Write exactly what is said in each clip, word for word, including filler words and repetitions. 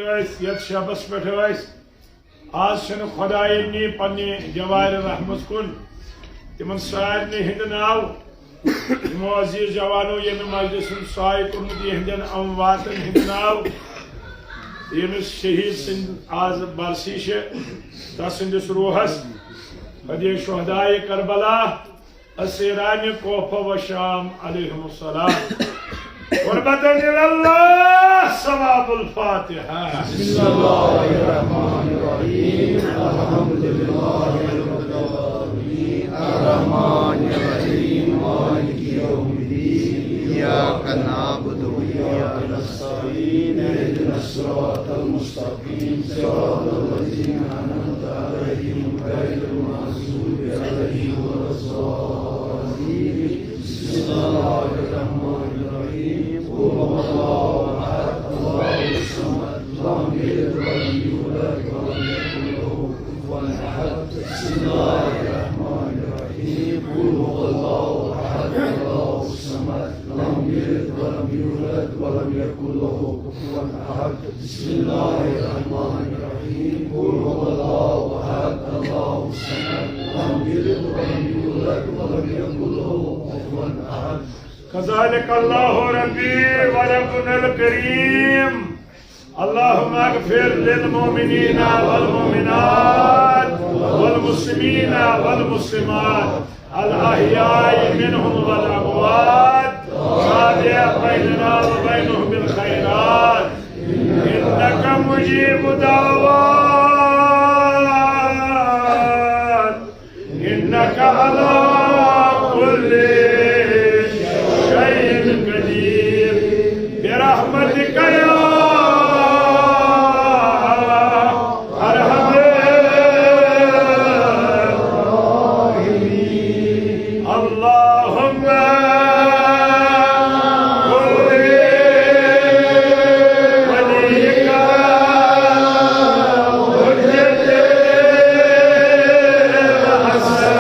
أسۍ یتھ شبس پٮ۪ٹھ ٲسۍ، آز چھنہٕ خۄداین نی پننہِ جوارِ رحمت کُن تِمن سارنٕے ہٕنٛدِ ناو، یِمو عزیز جوانو ییٚمہِ مجلس ہُنٛد سایہِ کوٚرمُت، یِہنٛدٮ۪ن امواتن ہٕنٛدِ ناو، ییٚمِس شہید سٕنٛدِ آز برسی چھِ، تسٕنٛدِس روحس فدیِ شہدائے کربلا، اسیران کوفہ و شام علیہم السلام۔ قربتاً الی اللہ، ثواب الفاتحہ۔ بسم اللہ الرحمن الرحیم۔ الحمد للہ رب العالمین۔ الرحمن الرحیم۔ مالک یوم الدین۔ ایاک نعبد و ایاک نستعین۔ اهدنا الصراط المستقیم۔ صراط الذین انعمت علیہم غیر المغضوب علیہم ولا الضالین۔ بسم اللہ الرحمن الرحیم۔ قل هو اللہ احد، اللہ الصمد، لم یلد ولم یولد ولم یکن له کفوا احد۔ بسم اللہ الرحمن الرحیم۔ قل هو اللہ احد، اللہ الصمد، لم یلد ولم یولد ولم یکن له کفوا احد۔ بسم اللہ الرحمن الرحیم۔ قل هو اللہ احد، اللہ الصمد، لم یلد ولم یولد ولم یکن له کفوا احد۔ کذالک اللہ ربی و ربنا الکریم۔ اللهم اغفر للمؤمنين والمؤمنات والمسلمين والمسلمات الأحياء منهم والأموات، تابع بيننا وبينهم بالخيرات، إنك مجيب دعوات. إنك على كل شيء قدير، برحمتك يا أرحم الراحمين. اللهم كن لوليك حجة الحسن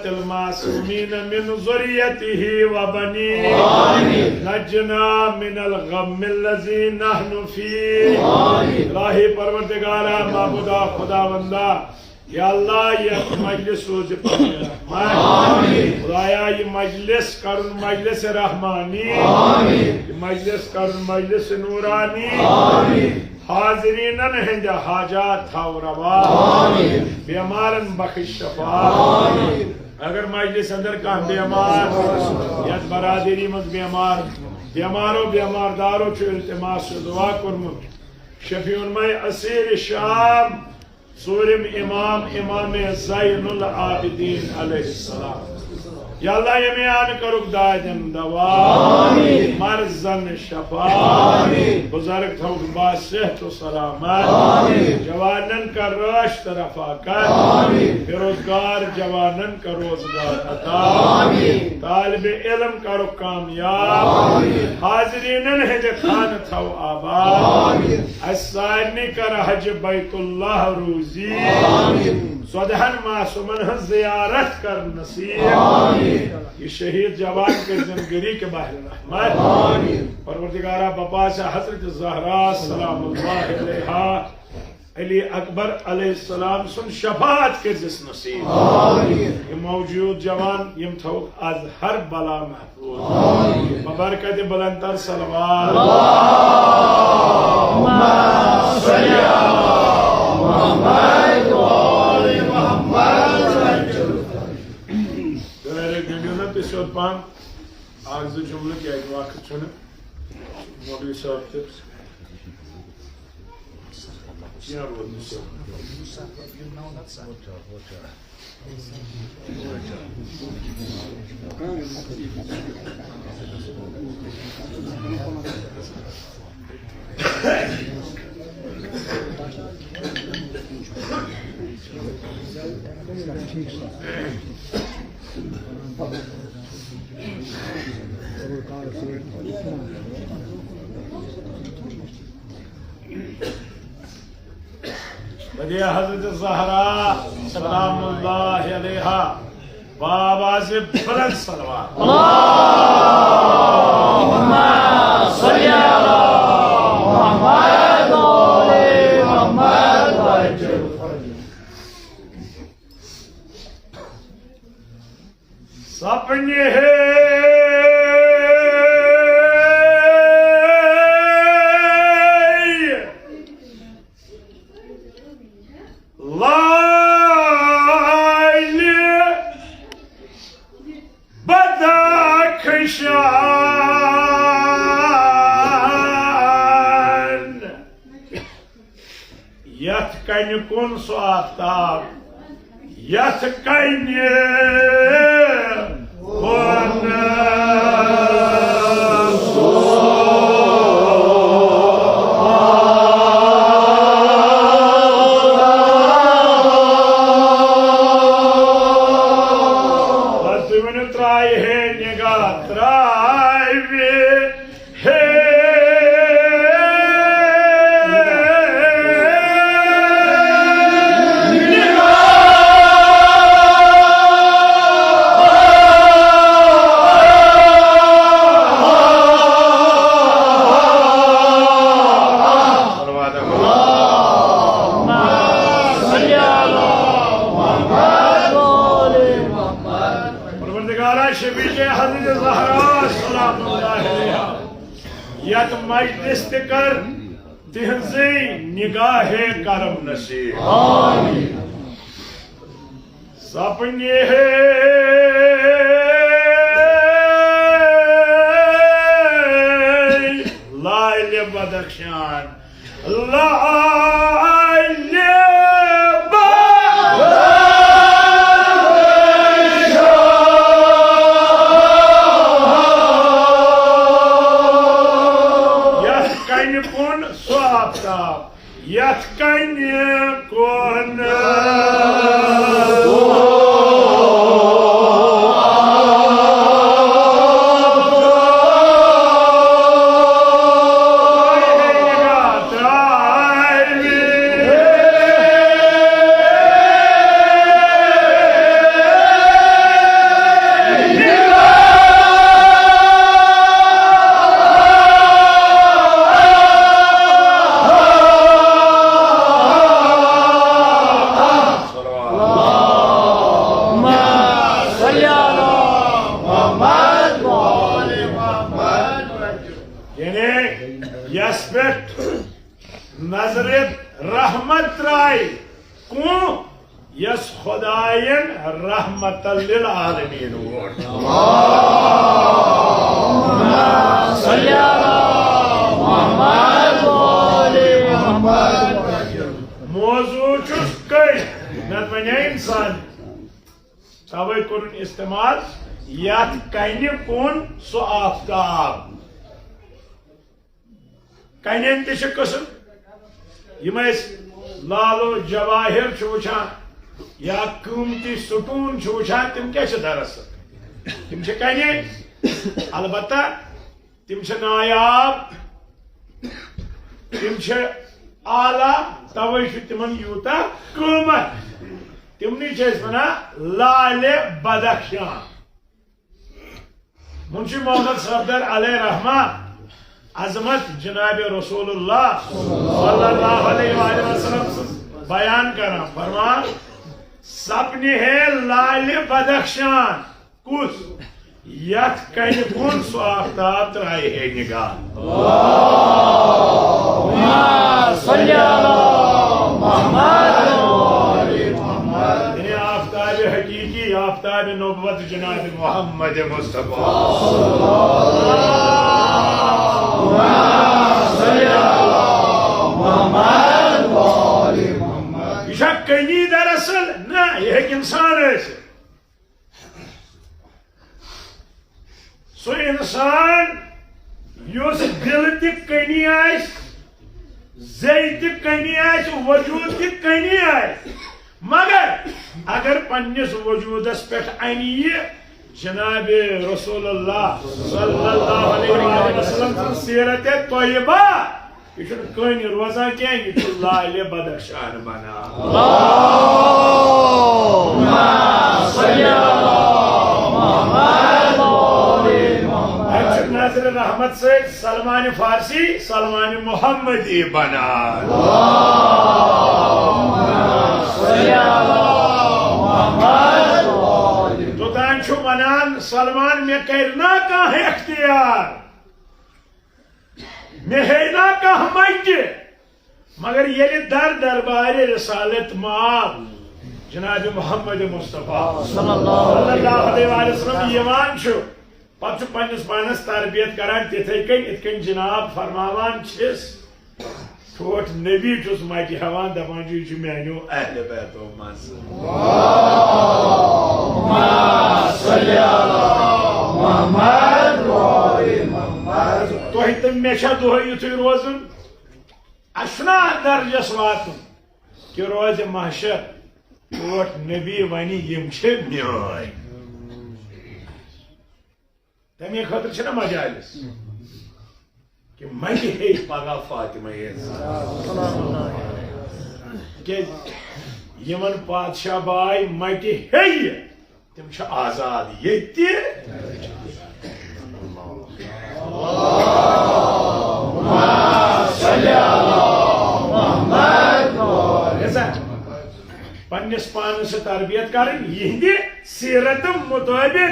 المعصومين من ذريته وبنيه. آمين. نجنا من الغم الذي نحن فيه. آمين. الٰہی پروردگارا، معبودا، خداوندا، یا اللہ، یتھ مجلس روزِ پننہِ رحمت۔ آمین۔ خدایا، یہ مجلس کرن مجلس رحمانی۔ آمین۔ یہ مجلس کرن مجلس نورانی۔ آمین۔ حاضرینن ہند حاجات تھاو روا۔ آمین۔ بیمارن بخش شفا۔ آمین۔ اگر مجلس اندر کانٛہہ بیمار، یتھ برادری منٛز بیمار، بیمارو بیمار دارو چھُ التماس و دعا کوٚرمُت، شفیع المے اسیر شام، ژوٗرِم امام، امام زین العابدین علیہ السلام۔ یا اللہ، ییٚمہِ آن کرُکھ دادٮ۪ن دوا۔ آمین۔ مرضن شفا۔ آمین۔ بزرگ تھاوُکھ با صحت و سلامت۔ آمین۔ جوانن کر رٲچھ تہٕ رفاقت۔ آمین۔ بے روزگار جوانن کر روزگار عطا۔ آمین۔ طالب علم کرُکھ کامیاب۔ آمین۔ حاضرینن ہٕنٛدِ خانہٕ تھاو آباد۔ آمین۔ اسہِ سارنٕے کر حج بیت اللہ روزی۔ آمین۔ ژۄدہن معصومن ہٕنٛز زیارت کر نصیب۔ آمین۔ یہ شہید جوان کٔرزن گری کے بحر رحمت۔ آمین۔ پروردگارا، بپاسا حضرت زہرا سلام اللہ علیہا، علی اکبر علیہ السلام سن شفاعت کٔرزس نصیب۔ آمین۔ یہ موجود جوان، یم تھوک از ہر بلا محفوظ۔ آمین۔ ببرکت بلندتر صلوات۔ اللهم صل على محمد وآل محمد۔ تیٚلہِ گٔنٛڈِو نا تُہۍ سیوٚد پہن اکھ زٕ جملہٕ، کیٛازِ وقت چھُنہٕ۔ مولوی صٲب تہِ کینٛہہ روٗد نہٕ سیوٚد۔ بدیع حضرت زہرا سلام اللہ علیہا، بآواز بلند صلوات۔ اللهم صل على محمد وآل محمد وعجل فرجه۔ سپنے ہے لالِ بدخشان۔ یتھ کنہِ کُن سُہ آفتاب، یتھ کنہِ کُن سُہ آفتاب۔ بس تُہۍ ؤنِو، ترٛایہِ ہے نگاہ، ترٛاوِ ہے۔ پروردگارا، شفیع حضرت زہرا سلام اللہ علیہا، یتھ مجلس تہِ کر تہنزے نگاہ کرم نصیب۔ آمین۔ سپنے ہے لالِ بدخشان، لالِ بدخشان۔ یتھ کنہِ کُن سُہ آفتاب، یتھ کنہِ کُن۔ یس خداین رحمت للعالمین ووٚن۔ موضوع چھُس کٔنۍ، نتہٕ ونے انسان۔ توے کوٚرُن استعمال، یتھ کنہِ کُن سُہ آفتاب۔ کنٮ۪ن تہِ چھِ قٕسم۔ یِم أسۍ لالو جواہر چھِ وٕچھان یا قۭمتی سٹون چھِ وٕچھان، تِم کیٛاہ چھِ دراصل؟ تِم چھِ کنہِ۔ البتہ تِم چھِ نایاب، تِم چھِ اعلیٰ، توے چھُ تِمن یوٗتاہ قۭمتھ۔ تِمنٕے چھِ أسۍ ونان لالِ بدخشان۔ منشی محمد صفدر علیہ رحمہ عظمت جناب رسول اللہ صلی اللہ علیہ وآلہ وسلم سٕنٛز بیان کران، فرمان، سپنہِ ہے لالِ بدخشان کُس، یتھ کنہِ کُن سُہ آفتاب ترایہِ ہے نگاہ۔ یعنی آفتاب حقیقی، آفتاب نبوت جناب محمد مصطفیٰ۔ یہِ چھا کنی دراصل؟ نہ، یہِ ہیٚکہِ انسان ٲسِتھ۔ سُہ انسان یُس دل تہِ کنی آسہِ، زے تہِ کنی آسہِ، وجود تہِ کنی آسہِ، مگر اگر پننِس وجودس پٮ۪ٹھ انہِ یہِ جناب رسول اللہ صلی اللہ علیہ وآلہ وسلم سٕنٛز سیرت طیبہ، یہِ چھُنہٕ کٔنۍ روزان کینٛہہ، یہِ چھُ لالِ بدخشان بنان۔ اَتہِ چھُ نظرِ رحمت سۭتۍ سلمان فارسی، سلمان محمدی بنان۔ توٚتام چھُ ونان سلمان، مےٚ کرِ نا کانٛہہ اختیار، مےٚ ہیٚیہِ نا کانٛہہ مٹہِ، مگر ییٚلہِ در دربارِ رسالت مآب جناب محمد مصطفیٰ صلی اللہ علیہ وآلہ وسلم یِوان چھُ، پتہٕ چھُ پننِس پانس تربیت کران تِتھے کٔنۍ، یِتھ کٔنۍ جناب فرماوان چھِس، ٹھوٹھ نبی چھُس مٹہِ ہٮ۪وان، دپان چھُ، یہِ چھُ میانیو اہل بیتو منٛز۔ تۄہہِ تہٕ مےٚ چھا دۄہے یُتھُے روزُن؟ اَسہِ چھُنہ اَتھ درجس واتُن کہِ روزِ محشر ٹوٹھ نبی ونہِ، یِم چھِ میٲنۍ۔ تَمے خٲطرٕ چھِنہ مجالس کہِ مَتہِ ہیٚیہِ پگاہ فاطمہ یَس۔ تِکیٛازِ یِمن پادشاہ باے مَتہِ ہیٚیہِ، تِم چھِ آزاد ییٚتہِ۔ پننِس پانس چھِ تربیت کرٕنۍ یِہنٛدِ سیرت مطٲبق،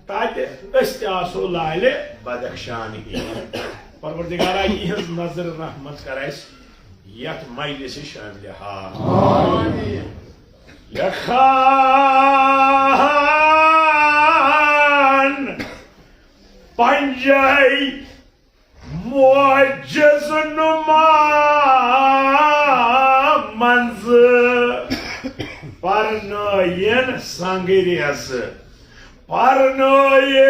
تاکہِ أسۍ تہِ آسو لالِ بدخشان ہی۔ پروردگارا، یِہنٛز نظر رحمت کر اَسہِ یتھ مجلسہِ شاملِ حال۔ لیکھان پنجے معجز نما منٛز پرنٲیِن سنگریس، پرنٲیِن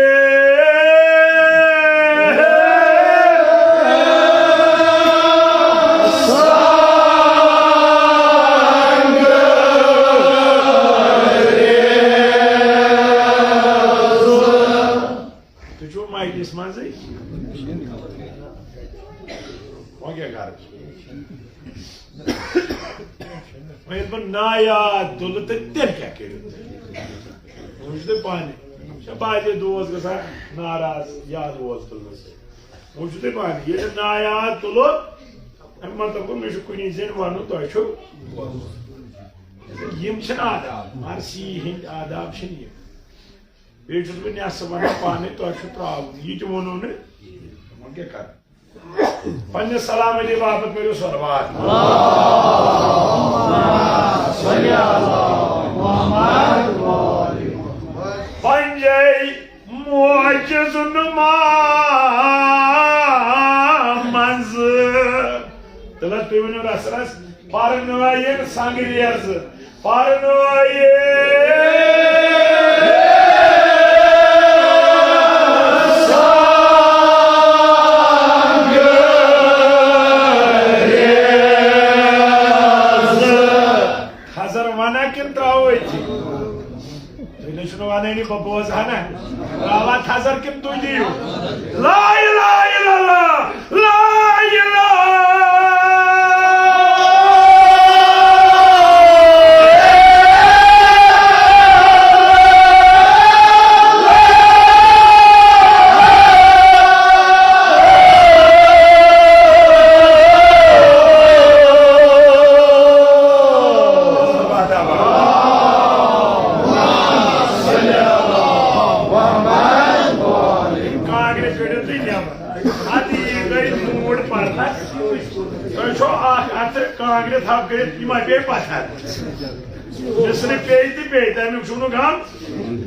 سنگریس۔ تُہۍ چھِو مجلس منٛزٕے؟ وۄنۍ کیٛاہ کَرٕ؟ وۄنۍ ییٚلہِ بہٕ نایاد تُلہٕ تہٕ تیٚلہِ کیٛاہ کٔرِو تُہۍ؟ وۄنۍ چھِو تُہۍ پانَے۔ چھا بعضے دوس گژھان ناراض یاد ووت تُلنہٕ سۭتۍ؟ وۄنۍ چھِو تُہۍ پانَے۔ ییٚلہِ نایاد تُلو، اَمیُک مطلب گوٚو، مےٚ چھُ کُنی زٔنۍ وَنُن، تۄہہِ چھُو۔ یِم چھِنہٕ آداب، عرصی ہِنٛدۍ آداب چھِنہٕ یِم۔ بیٚیہِ چھُس بہٕ نٮ۪صٕف وَنان پانَے، تۄہہِ چھُ ترٛاوُن۔ یہِ تہِ ووٚنوُ نہٕ، وۄنۍ کیٛاہ کَرٕ؟ پننِس سلامتی باپتھ پٔرِو صلوات۔ رس رس پرنٲیِن سنگریز، پرنٲیِن سنگریز۔ تھزر ونان کِنہٕ ترٛاوو أتھی؟ تُہۍ نَے چھِو نہٕ وَنٲنی، بہٕ بوزٕ ہا نہ۔ راوا تھزر کِنہٕ تُہۍ دِیِو؟ لا الہ الا اللہ، لا الہ۔ کانٛگرِ کٔڑِو تُہۍ نٮ۪بر۔ اَدٕ یہِ گٔے موٗڈ پَرنَس۔ تُہۍ چھِو اَکھ اَتھٕ کانٛگرِ تھپھ کٔرِتھ، یِمَے پیٚیہِ پَتھر۔ مِصرِ پیٚیہِ تہِ پیٚیہِ، تَمیُک چھُنہٕ غم۔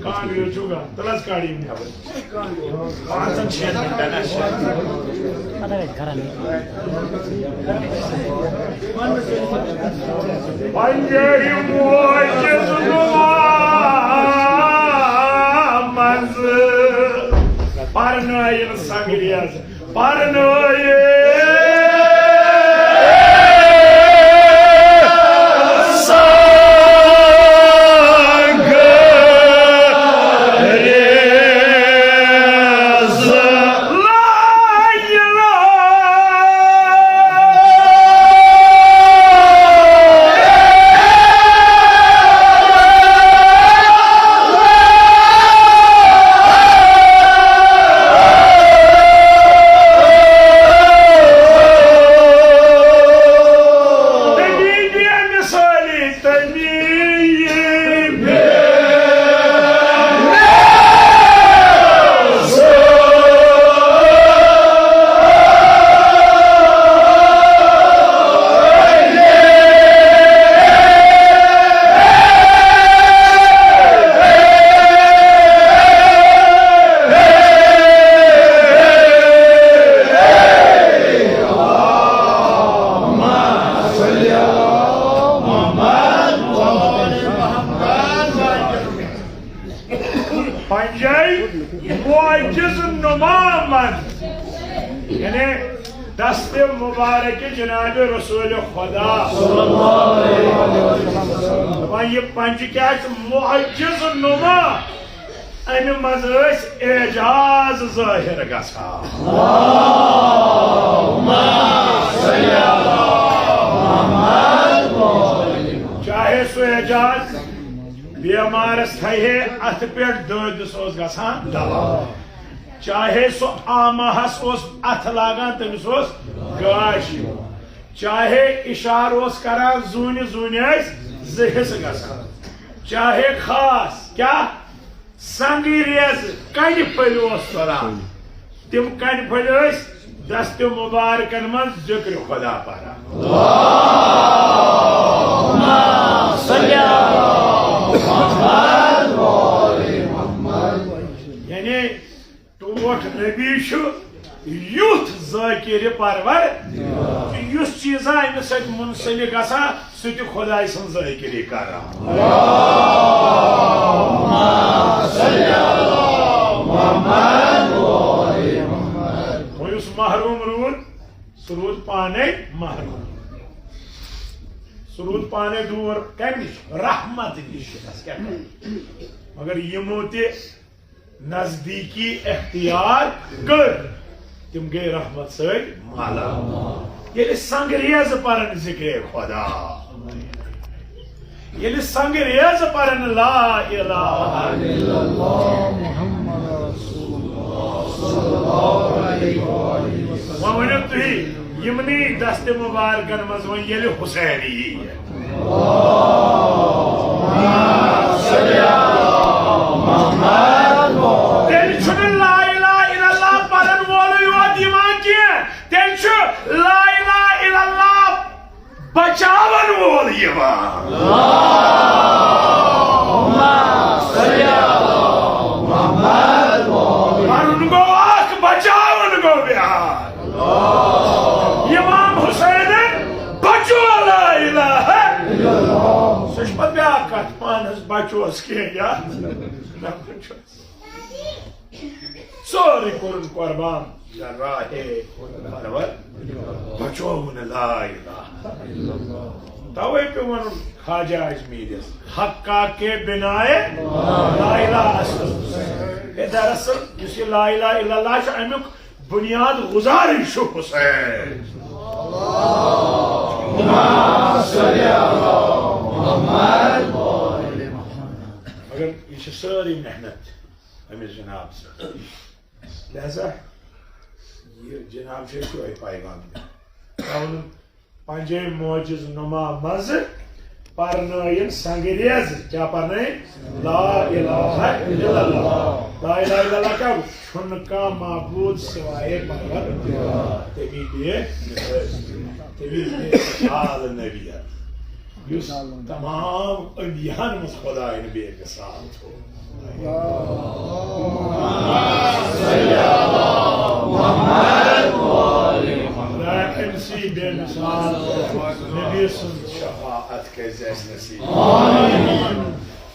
کانٛگرِ چھُ غم۔ تَلہٕ حظ کَڑ یِم نٮ۪بر۔ پانٛژَن شٮ۪ن مِنٹَن حظ چھِ۔ پنجٲہِم معجز نما منٛز پرنٲیِن سنگریز، پرنٲیِن سنگریز۔ لا الہ تمی بے مثالی، تمی بے پنجائی معجز نما منٛز، یعنی دست مبارک جناب رسول خدا۔ وۄنۍ یہِ پنجہِ کیٛاہ چھِ؟ معجز نما۔ اَمہِ منٛز ٲسۍ اعجاز ظٲہِر گژھان۔ چاہے سُہ اعجاز بیمارس تھایہِ ہے اتھٕ پٮ۪ٹھ دٲدِس اوس گژھان دوا، چاہے سُہ آمہس اوس اتھٕ لاگان، تٔمِس اوس گاش یِوان، چاہے اشارٕ اوس کران، زوٗنہِ زوٗنہِ ٲسۍ زٕ حصہٕ گژھان، چاہے خاص کیٛاہ سنگریز کنہِ پھٔلۍ اوس تُلان، تِم کنہِ پھٔلۍ ٲسۍ دستِ مبارکن منٛز ذکر خدا پران۔ یعنی ٹوٹھ نبی چھُ یُتھ ذاکر پرور، یُس چیٖزا أمِس سۭتۍ منسلک گژھان، سُہ تہِ خداے سٕنٛز ذٲکری کران۔ وۄنۍ یُس محروم روٗد، سُہ روٗد پانے محروم۔ سُہ روٗد پانے دوٗر کمہِ نِش؟ رحمت نِش۔ مگر یِمو تہِ نزدیکی اختیار کٔر، تِم گٔے رحمت سۭتۍ مالا مال۔ ییٚلہِ سنگریز پرن ذکرِ خدا، ییٚلہِ سنگریز پرن لا الہ الا اللہ محمد رسول اللہ صلی اللہ علیہ وآلہ وسلم۔ وۄنۍ ؤنِو تُہۍ، یِمنٕے دستِ مبارکن منٛز وۄنۍ ییٚلہِ حسین یی، تیٚلہِ چھُنہٕ لا الہ الا اللہ پرن وولُے یوت یِوان کینٛہہ، تیٚلہِ چھُ لا الہ الا اللہ بچاون وول یِوان۔ پرُن گوٚو اکھ، بچاون گوٚو بیٛاکھ۔ امام حسینن بچوس کینٛہہ یا نہ بچوس۔ سورُے کوٚرُن قۄربان در راہے پرور، بچووُن لا الہ۔ توے پیوٚو ونُن خواجہ اجمیرس، حقہ کے بنائے لا الہ اصل حسین۔ ہے دراصل یُس یہِ لا الہ الا اللہ چھُ، امیُک بنیاد گزارٕے چھُ حسین۔ مگر یہِ چھِ سٲرٕے محنت أمِس جناب سٕنٛز۔ لہذا یہِ جناب چھُ اَسہِ یِہوٚے پیغام دِوان۔ ترٛاوُن پنجے معجز نما منٛز پرنٲیِن سنگریز۔ کیا پرنٲیِن؟ لا الہ الا اللہ۔ لا الہ الا اللہ کیا گوٚو؟ چھُنہٕ کانٛہہ معبود سوائے پروردگار۔ تٔمی بے، تٔمی بے مثال نبی۔ یُس تمام انبیاہن منٛز خداین بے مثال تھوٚو۔ خدایا، أمۍ سٕے بے مثال نبی سٕنٛز شفاعت کٔرۍ زِ اَسہِ نصیب۔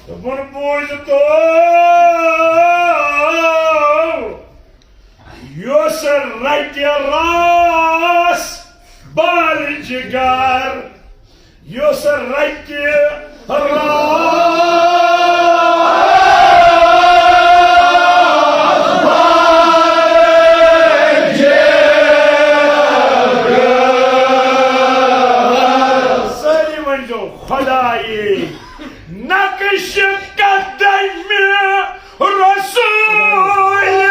دوٚپُن، بوٗزتو، یُس رٹہِ راس بار جگر، یُس رٹہِ راس بار جگر۔ سٲری ؤنۍزیو، خدایے، نقش قدمِ رسول۔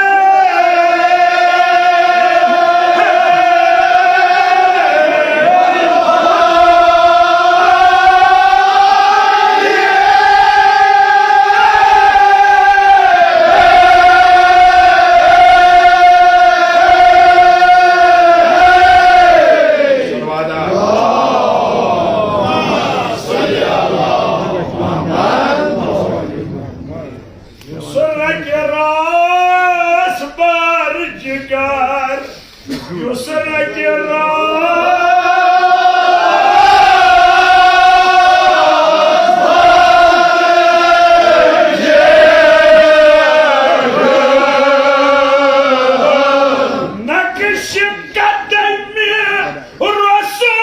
سُہ رٹہِ راس بار جگر، یُس رٹہِ راس بار جگر۔ نقش قدمِ رسول۔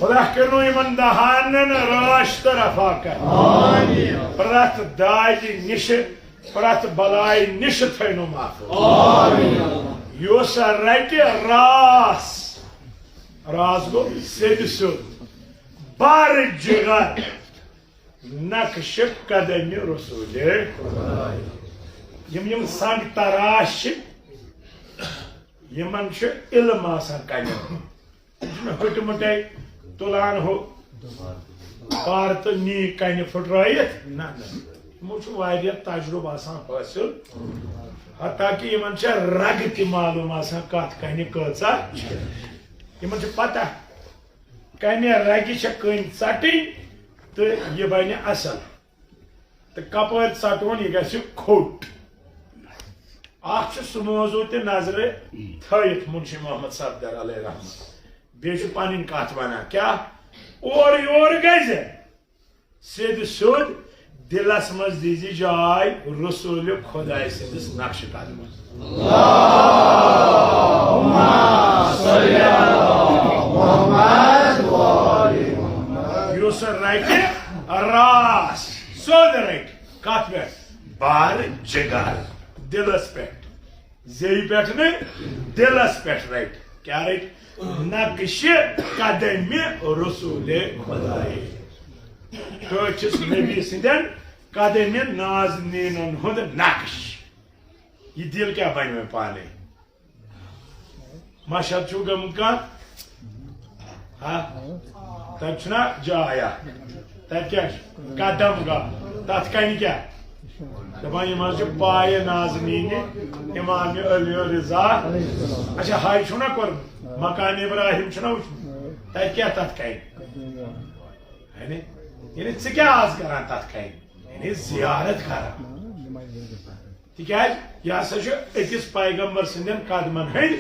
خدا کٔرِنو یِمن دہانن رٲچھ تہٕ رفاقت۔ آمین۔ پرٛٮ۪تھ دادِ نِشہِ، پرٛٮ۪تھ بلایہِ نِشہِ تھٲینو محفوظ۔ آمین۔ یُس رٹہِ راس، راس گوٚو سیٚدِ سیوٚد، بر جگر، نقش قدمِ رسولِ۔ یِم، یِم سنگ تراش چھِ، یِمن چھُ علم آسان کنہِ۔ یہِ چھُنہٕ ہُٹہِ مُٹے تُلان ہُہ پار تہٕ نی کنہِ پھُٹرٲیِتھ۔ نہ، نہ۔ یِمو چھُ واریاہ تجرُبہٕ آسان حٲصِل۔ حتیٰ کہِ یِمن چھےٚ رگہٕ تہِ معلوم آسان کتھ کنہِ کۭژاہ چھِ۔ یِمن چھِ پتہ کمہِ رگہِ چھےٚ کٔنۍ ژٹٕنۍ تہٕ یہِ بنہِ اصل۔ تہٕ کپٲرۍ ژٹون، یہِ گژھِ کھوٚٹ۔ اکھ چھُ سُہ موضوع تہِ نظرِ تھٲیِتھ منشی محمد صفدر علیہ رحمت۔ بیٚیہِ چھُ پنٕنۍ کتھ ونان، کیٛاہ؟ اورٕ یور گژھِ سیٚدِ سیوٚد، دلس منٛز دیٖزِ جاے رسول خداے سٕنٛدِس نقشہِ قدمس۔ یُس رٹہِ راس، سیوٚد رٹہِ۔ کتھ پٮ۪ٹھ؟ بار جگر، دلس پٮ۪ٹھ۔ زیٚیہِ پٮ۪ٹھ نہٕ، دلس پٮ۪ٹھ رٹہِ۔ کیٛاہ رٹہِ؟ نقشِ قدمِ رسول خداے۔ ٹٲٹھِس نبی سٕنٛدٮ۪ن قدمِ نازنیٖنن ہُنٛد نقش۔ یہِ دِل کیٛاہ بنہِ وۄنۍ پانے؟ مشہد چھُو گوٚمُت کانٛہہ؟ ہا؟ تَتہِ چھُنہ جاے اکھ؟ تَتہِ کیٛاہ چھُ؟ قدم گاہ۔ تتھ کنہِ کیٛاہ؟ دپان، یِم حظ چھِ پایہِ نازنیٖنہِ امام علی رضا۔ اچھا، ہاے چھُو نا کوٚرمُت؟ مقام ابراہیم چھُنا وٕچھمُت؟ تتہِ کیٛاہ تتھ کنہِ؟ یعنی، یعنی ژٕ کیٛاہ آز کران تتھ کنہِ؟ یعنی زیارت کران۔ تِکیٛازِ یہِ ہسا چھُ أکِس پیغمبر سٕنٛدٮ۪ن قدمن ہٕنٛدۍ۔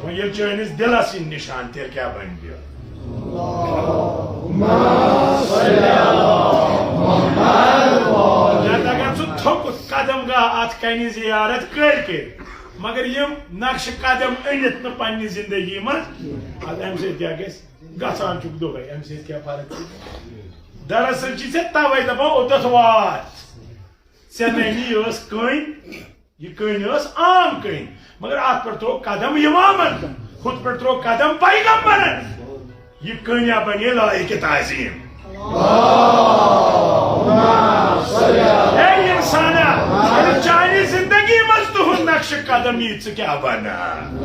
وۄنۍ ییٚلہِ چٲنِس دِلس یِن نِشان، تیٚلہِ کیٛاہ بنہِ بیٚیہِ؟ نتہٕ اگر ژٕ تھوٚکُتھ قدم گاہ اتھ کنہِ زیارت کٔرۍ کٔرۍ، مگر یِم نقشہٕ قدم أنِتھ نہٕ پننہِ زندگی منٛز، ادٕ امہِ سۭتۍ کیٛاہ گژھِ؟ گژھان چھُکھ دۄہے، امہِ سۭتۍ کیٛاہ فرق چھِ؟ دراصل چھِ ژےٚ توے دپان، اوٚتتھ وات۔ ژےٚ ننی یہِ ٲس کٔنۍ، یہِ کٔنۍ ٲس عام کٔنۍ، مگر اتھ پٮ۪ٹھ ترٛوو قدم امامن، ہُتھ پٮ۪ٹھ ترٛوو قدم پیغمبرن۔ یہِ کٔنۍ ہا بنے لایق تعظیم۔ اے انسانا، ییٚلہِ چانہِ زندگی منٛز تُہُنٛد نقشہٕ قدم یی، ژٕ کیٛاہ بنان؟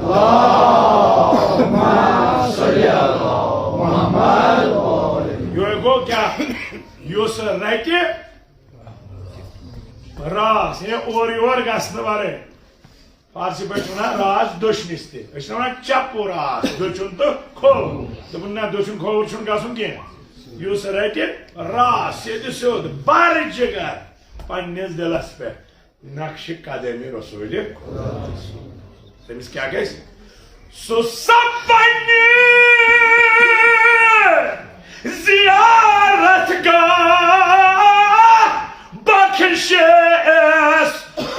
یہِ گوٚو کیٛاہ؟ یُس رٹہِ راس، یعنی اورٕ یور گژھنہٕ ورٲے۔ فارسی پٲٹھۍ چھِ وَنان راس دٔچھنِس تہِ۔ أسۍ چھِ وَنان چَپُر راس، دٔچھُن تہٕ کھووُر۔ دوٚپُن، نہ، دٔچھُن کھووُر چھُنہٕ گژھُن کینٛہہ۔ یُس رَٹہِ راس سیٚدِ سیوٚد بَر جِگر پنٛنِس دِلَس پٮ۪ٹھ نقشِ قدمِ رسوٗلِ، تٔمِس کیٛاہ گژھِ؟ سُہ سپنہِ زیارت گاہ بخشس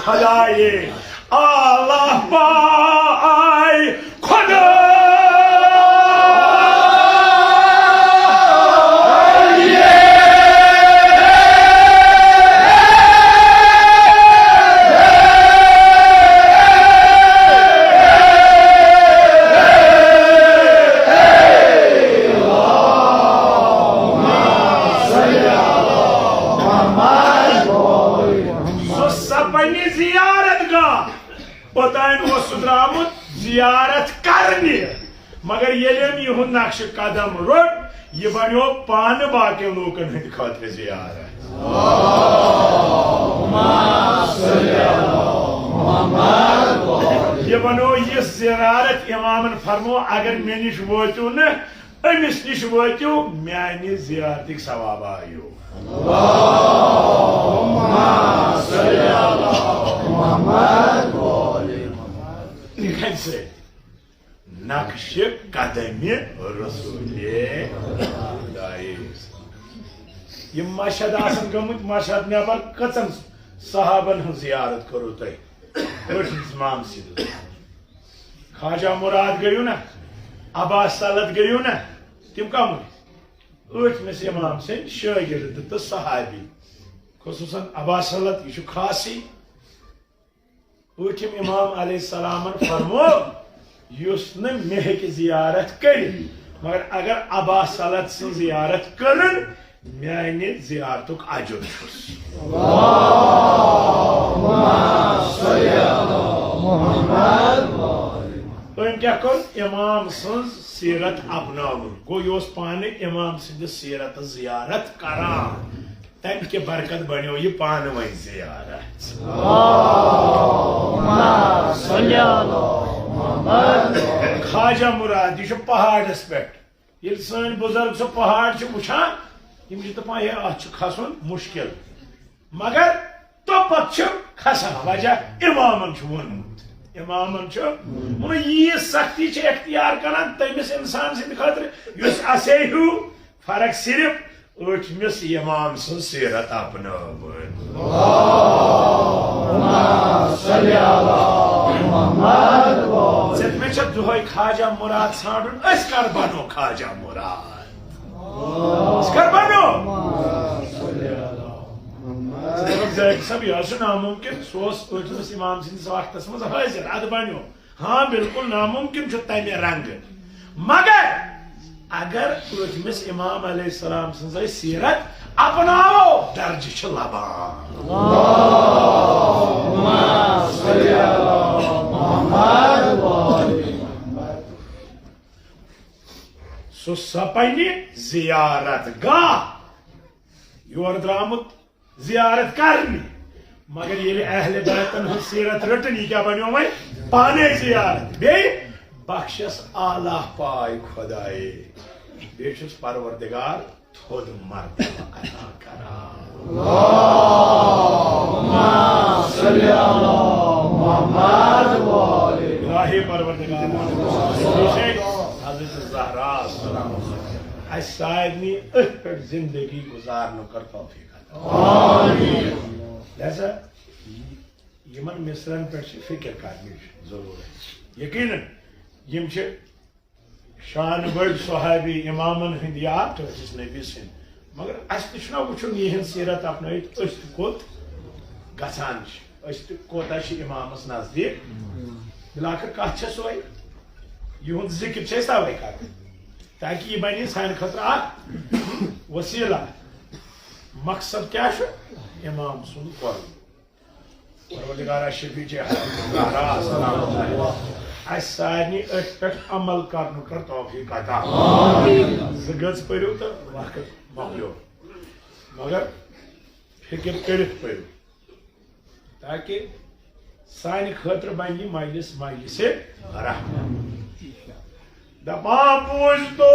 خدایہِ عالم پاے خدا۔ سُہ سپنہِ زیارت گاہ۔ اوٚتام اوس سُہ درٛامُت زیارت کرنہِ، مگر ییٚلہِ أمۍ یِہُنٛد نقشہِ قدم روٚٹ، یہِ بنیو پانہٕ باقین لوٗکن ہٕنٛدِ خٲطرٕ زیارت۔ یہِ بنیو یہِ زیارت، امامن فرمو، اگر مےٚ نِش وٲتِو نہٕ، أمِس نِش وٲتِو، میانہِ زیارتٕکۍ ثواب آیو۔ کَمہِ سۭتۍ؟ نقشِ قدمِ رسولِ خدایہِ۔ یِم مشہد آسن گٔمٕتۍ، مشہد نٮ۪بر کٔژن صحابن ہٕنٛز زیارت کٔرٕو تۄہہِ؟ ٲٹھمِس امام سٕنٛدِ۔ خواجہ مراد گٔیِو نا، عباس سلط گٔیِو نا، تِم کم ٲسۍ؟ ٲٹھمِس امام سٕنٛدۍ شٲگِرد تہٕ صحابی، خصوٗصاً عباس سلط، یہِ چھُ خاصٕے۔ ٲٹھِم امام علیہ السلامن فرمو، یُس نہٕ مےٚ ہیٚکہِ زیارت کٔرِتھ، مگر اگر عباس سلط سٕنٛز زیارت کٔرٕن، میانہِ زیارتُک اجر چھُس۔ أمۍ کیٛاہ کوٚر؟ امام سٕنٛز سیرت اپناوُن گوٚو، یہِ اوس پانہٕ امام سٕنٛدِ سیرتس زیارت کران۔ تمہِ کہِ برکت بنیو یہِ پانہٕ وۄنۍ زیارت۔ خواجہ مراد، یہِ چھُ پہاڑس پٮ۪ٹھ۔ ییٚلہِ سٲنۍ بُزرگ سُہ پہاڑ چھِ وٕچھان، یِم چھِ دَپان، ہے، اَتھ چھُ کھسُن مُشکِل۔ مگر توٚپتہٕ چھِ کھسان، وجہ اِمامن چھُ ووٚنمُت۔ اِمامن چھُ ووٚنمُت، ییٖژ سختی چھِ اختیار کران تٔمِس اِنسان سٕنٛدِ خٲطرٕ، یُس اَسے ہیوٗ، فرق صرف ٲٹھمِس اِمام سٕنٛز سیرت اپنٲوٕن۔ ژےٚ مےٚ چھےٚ دۄہے خواجہ مراد ژھانٛڈُن، أسۍ کر بنو خواجہ مراد؟ أسۍ کر بنو؟ ژٕ دَپکھ، ذاکر صٲب، یہِ حظ چھُ نامُمکِن، سُہ اوس ٲٹھمِس اِمام سٕنٛدِس وقتس منٛز حٲضِر، اَدٕ بنیو۔ ہاں، بالکل نامُمکِن چھُ تَمہِ رنٛگہٕ، مگر اگر ٲٹھمِس امام علیہ السلام سٕنٛزے سیرت اپناوو، درجہٕ چھِ لبان۔ سُہ سپنہِ زیارت گاہ۔ یور درٛامُت زیارت کرنہِ۔ مگر ییٚلہِ اہل بیتن ہٕنٛز سیرت رٔٹٕن، یہِ کیٛاہ بنیو وۄنۍ؟ پانے زیارت۔ بیٚیہِ بخشس اعلیٰ پاے خۄدایے۔ بیٚیہِ چھُس پروردگار تھوٚد مرتبہ عطا کران۔ الہی پروردگار، حضرت زہرا اسہِ سارنٕے أتھۍ پٮ۪ٹھ زندگی گُزارنُک کر توفیق عطا۔ لہذا یِمن مصرن پٮ۪ٹھ چھِ فکر کرنٕچ ضروٗرت۔ یقیناً یِم چھِ شان بٔڑۍ صحابی، امامن ہٕنٛدۍ یار تہٕ أسۍ نبی سٕنٛدۍ۔ مگر اَسہِ تہِ چھُنہ وٕچھُن یِہٕنٛز سیرت اپنٲیِتھ أسۍ تہِ کوٚت گژھان چھِ، أسۍ تہِ کوتاہ چھِ امامس نزدیٖک۔ بلاخر کتھ چھےٚ سۄے، یِہُنٛد ذکر چھِ أسۍ توے کران، تاکہِ یہِ بنہِ سانہِ خٲطرٕ اکھ وسیلہ۔ مقصد کیٛاہ چھُ؟ امام سُنٛد قرب۔ پروردگارا شفیع چہ حضرت زہرا سلام اللہ علیہا، اسہِ سارنٕے أتھۍ پٮ۪ٹھ عمل کرنُک کر توفیق عطا۔ زٕ گٔژ پٔرِو تہٕ وقت مۄکلیو، مگر فکر کٔرِتھ پٔرِو، تاکہِ سانہِ خٲطرٕ بنہِ یہِ مجلس مجلس رحمت۔ دپان بوٗزتو،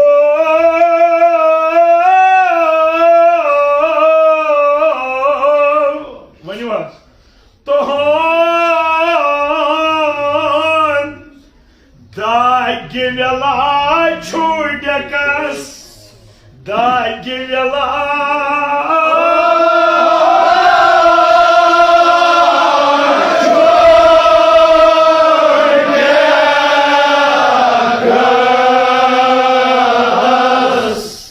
ؤنِو حظ، تُہُنٛد داگہِ ویلا چھُ ڈیکس، داگہِ ویلا۔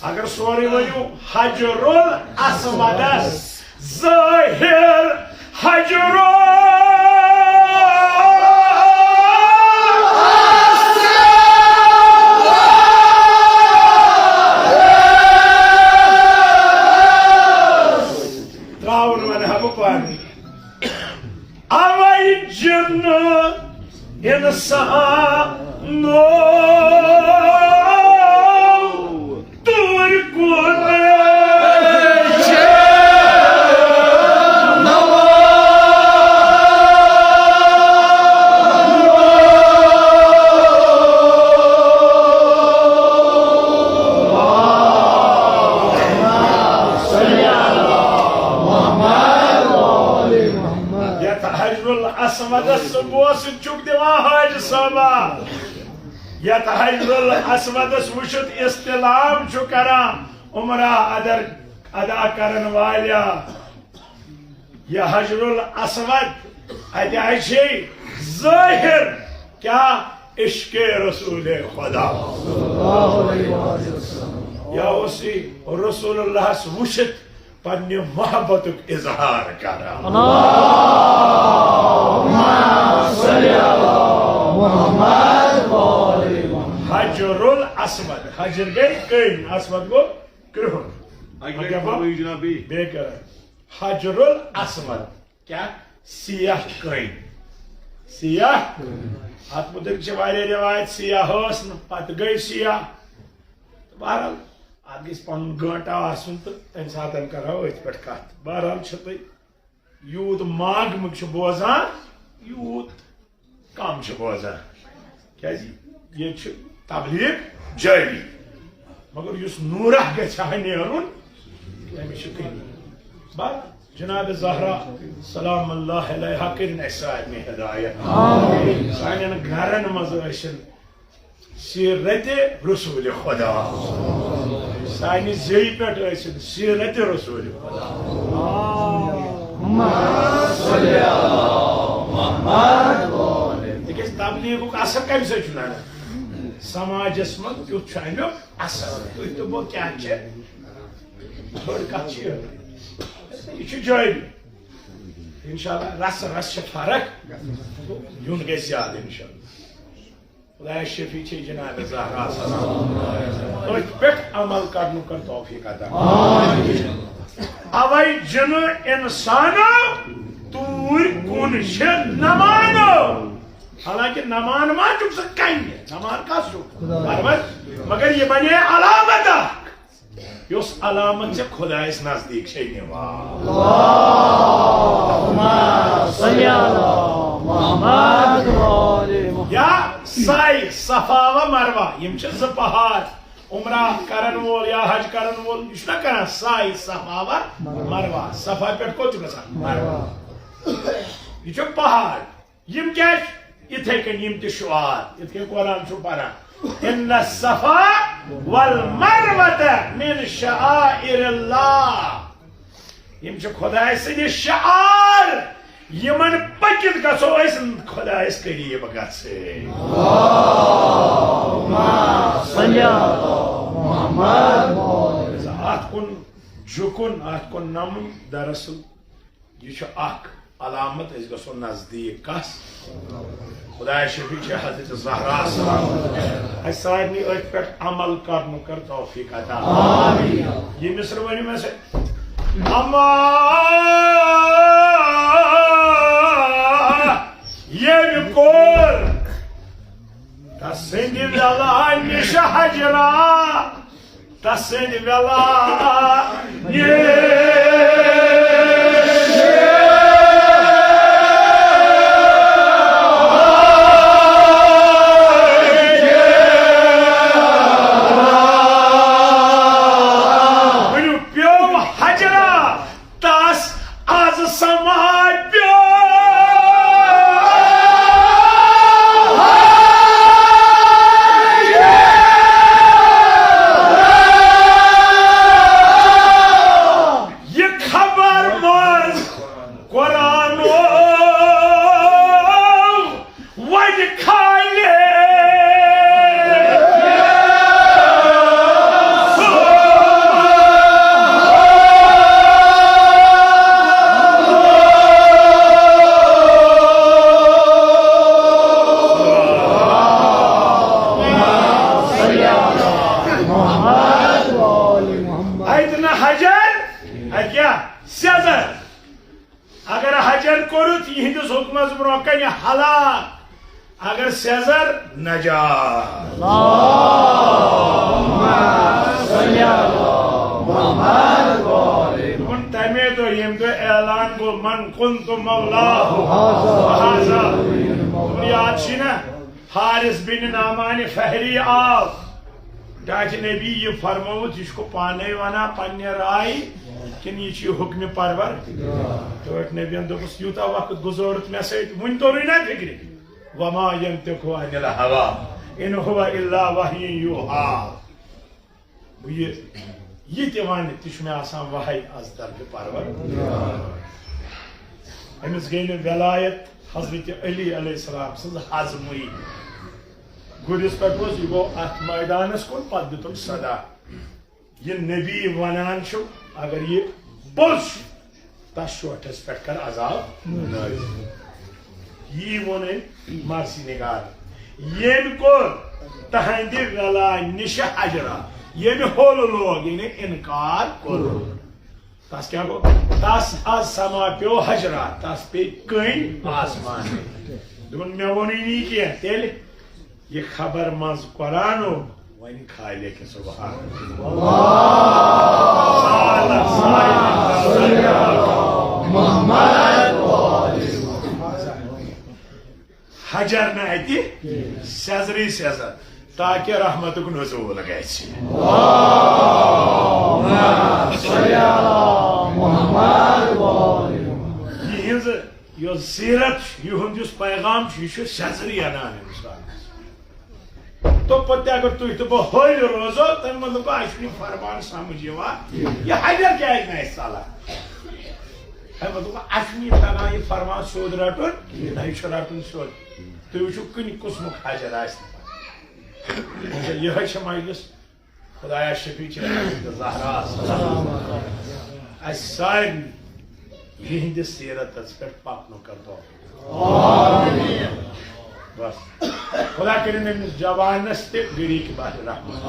اگر سورُے ؤنِو حجر الاسودس، ظٲہر حجر الاسود۔ تراوُن وَنہٕ ہا بہٕ پانہٕ۔ اوے جِنہٕ اِنسانو توٗرۍ کُن چھِ نوان۔ یتھ حجر الاسودس ژٕ بوسہٕ چھُکھ دِوان حاجی صٲبہ، یتھ حجر الاسودس وٕچھِتھ استلام چھُ کران عمرہ ادر ادا کرن والیا۔ یہ حجر الاسود، اتہِ آسہِ ظاہر کیا؟ عشق رسول خدا۔ یا اوس یہِ رسول اللہس وٕچھِتھ پننہِ محبتُک اظہار کران۔ حجر الاسود، حجر گٔے کٔنۍ، اسود گوٚو کرٛہُن۔ اَکہِ لَٹہِ مگر پَرو یہِ جناب بیٚیہِ۔ بیٚیہِ کران۔ حجر الاسود۔ کیٛاہ؟ سیاہ کٔنۍ۔ سیاہ۔ اتھ متعلق چھِ واریاہ روایت، سیاہ ٲس نہٕ، پتہٕ گٔے سیاہ۔ تہٕ بہرحال، اتھ گژھِ پنُن گٲنٹہٕ آسُن تہٕ تمہِ ساتہٕ کرو أتھۍ پٮ۪ٹھ کتھ۔ بہرحال چھِ تُہۍ یوٗت ماگمہٕ چھِ بوزان، یوٗت کم چھِ بوزان، کیازِ ییٚتہِ چھِ تبلیغ جٲری، مگر یُس نوٗرہ گژھِ ہا نیرُن، تٔمِس چھِ کٔمی۔ بس جناب زہرا سلام اللہ علیہا کٔرِن اَسہِ سارنٕے ہدایت۔ سانٮ۪ن گرن منٛز ٲسِن سیرت رسول خدا۔ سانہِ زیٚیہِ پٮ۪ٹھ ٲسِن سیرت رسول خدا۔ تِکیٛازِ تبلیغُک اثر کَمہِ سۭتۍ چھُ لگان؟ سماجس منٛز کیُتھ چھُ اَمیُک اثر؟ تُہۍ تہٕ بہٕ کیٛاہ چھِ؟ بٔڑ کَتھ چھِ یِہوٚے۔ یہِ چھُ جٲری۔ انشاءاللہ رَسہٕ رَسہٕ چھِ فرق۔ یُن گژھِ زیادٕ انشاءاللہ۔ خدایہ شفیع چھے جناب زہرا سلام۔ أتھۍ پٮ۪ٹھ عمل کرنُک کر توفیق عطا۔ اوے جنہٕ انسانو توٗرۍ کُن چھِ نہ مانو۔ حالانکہ نہ مان ما چھُکھ ژٕ کنہِ، نہ مان کس چھُکھ؟ پرور، مگر یہِ بنے علامت اکھ۔ یۄس علامت چھےٚ خۄدایس نزدیٖک چھے نِوان۔ صلی علی محمد و آل محمد۔ یا سعی صفا و مروہ، یِم چھِ زٕ پہاڑ۔ عمرہ کرن وول یا حج کرن وول، یہِ چھُنہ کران سعی صفا و مروہ؟ صفا پٮ۪ٹھ کوٚت چھُ گژھان؟ مروہ۔ یہِ چھُ پہاڑ۔ یِم کیٛاہ چھِ؟ یِتھَے کٔنۍ یِم تہِ شعار، یِتھ کٔنۍ قرآن چھُ پران، "ان الصفا والمروۃ من شعائر اللہ"۔ یِم چھِ خۄداے سٕنٛدِ شعار، یِمن پٔکِتھ گژھو أسۍ خۄدایس قریب گژھٕنۍ۔ صلی علی محمد۔ اتھ کُن جُکُن، اتھ کُن نمُن، دراصل یہِ چھُ اکھ علامت، أسۍ گژھو نزدیٖک کس؟ خدای شفیع چھِ حضرت زہرا سلام۔ اَسہِ سارنٕے أتھۍ پٮ۪ٹھ عمل کرنُک کر توفیق عطا۔ یہِ مصر ؤنِو مےٚ سۭتۍ۔ اما ییٚمہِ کوٚر تسٕنٛدِ ویلا نِش حجرا، تسٕنٛدِ ویلا نِش۔ ؤنِو، پیوٚو حجرا تس از سما پیوٚو۔ یہِ خبر منٛز قرآنو وۄنۍ کھالہِ۔ اتہِ نہ حجر، اتہِ کیٛاہ؟ سیزر۔ اگر حجر کوٚرُتھ، یِہنٛدِس حُکمس برونٛہہ کنہِ ہلاک۔ اگر سیزر، نجات۔ صلی علی محمد و آل محمد۔ دوٚپُن، تمے دۄہ، ییٚمہِ دۄہ اعلان گوٚو، "من کنت مولاه فهذا۔" دوٚپُن، یاد چھُے نا؟ حارث بن نعمان فہری آو۔ ٹاٹھۍ نبی یہِ فرمووُتھ، یہِ چھُکھ پانے ونان پننہِ رایہِ کِنہٕ یہِ چھُ یہِ حُکمِ پرور؟ ٹٲٹھۍ نبیَن دوٚپُس، یوٗتاہ وقت گُزورُتھ مےٚ سۭتۍ، وُنہِ توٚرُے نا فِکرِ؟ وما ينطق عن الهوى ان هو الا وحی یوحی۔ بہٕ یہِ، یہِ تہِ وَنہِ، تہِ چھُ مےٚ آسان وحی از طرفِ پرور۔ أمِس گٔے نہٕ ولایت حضرت علی علیہ السلام سٕنٛز ہضمٕے۔ گُرِس پٮ۪ٹھ اوس، یہِ گوٚو اَتھ مٲدانَس کُن، پَتہٕ دیُتُن صدا۔ یہِ نبی وَنان چھُ، اگر یہِ پوٚز چھُ، تس شوٹھس پٮ۪ٹھ کر عذاب نٲزِل۔ یی ووٚن أمۍ مرثی نگار، ییٚمۍ کوٚر تہنٛدِ ولا نِش حجرا، ییٚمۍ ہوٚل لوگ، یعنی انکار کوٚر۔ تس کیٛاہ گوٚو؟ تس حظ سما پیوٚو حجرا، تس پیٚیہِ کٔنۍ آسمان۔ دوٚپُن، مےٚ ووٚنُے نہٕ یہِ کینٛہہ، تیٚلہِ یہِ خبر منٛز قرآنو وۄنۍ خالق سبحان۔ حجر نہٕ اَتہِ، سیزرٕے سیزر، تاکہِ رحمتُک نزول گژھِ۔ یِہنٛز یۄس سیرت چھِ، یِہُنٛد یُس پیغام چھُ، یہِ چھُ سیزرٕے اَنان اِنسانَس۔ تو پتہٕ تہِ اگر تُہۍ تہٕ بہٕ حٲلۍ روزو، تَمہِ مطلب گوٚو، اَسہِ چھُنہٕ یہِ فرمان سمجھ یِوان، یہِ حجر کیٛازِ نہٕ اَسہِ ژلان؟ اَمہِ مطلب گوٚو، اَسہِ چھُنہٕ یہِ تَگان یہِ فرمان سیوٚد رَٹُن، نہ یہِ چھُ رَٹُن سیوٚد۔ تُہۍ وٕچھِو، کُنہِ قٕسمُک حجر آسہِ۔ یِہوٚے چھےٚ مجلس۔ خدایا شفیع چھِ حضرت زہرا۔ اَسہِ سارنٕے یِہِنٛدِ سیرتس پٮ۪ٹھ پکنُک کر توفیق۔ بس۔ خدا کٔرِن أمِس جوانس تہِ گری کہِ بحر رحمت۔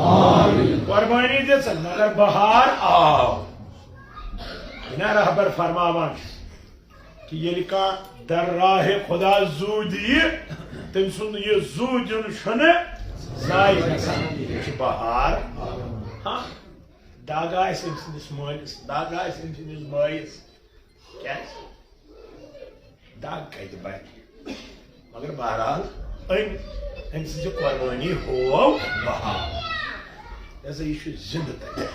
قربٲنی دِژٕن، مگر بہار آو۔ یہِ نا رہبر فرماوان چھُ۔ کہِ ییٚلہِ کانٛہہ در راہِ خدا زوٗ دِیہِ، تٔمۍ سُنٛد یہِ زوٗ دیُن چھُنہٕ ضایع گژھان۔ یہِ چھُ بہار۔ ہاں، دگ آسہِ أمۍ سٕنٛدِس مٲلِس، دگ آسہِ أمۍ سٕنٛدِس بٲیِس۔ کیٛازِ؟ دگ کتہِ بنہِ؟ مگر بہرحال، أمۍ، أمۍ سٕنٛزِ قۄربٲنی ہوو بہار۔ یہِ ہسا، یہِ چھُ زِندٕ تتہِ۔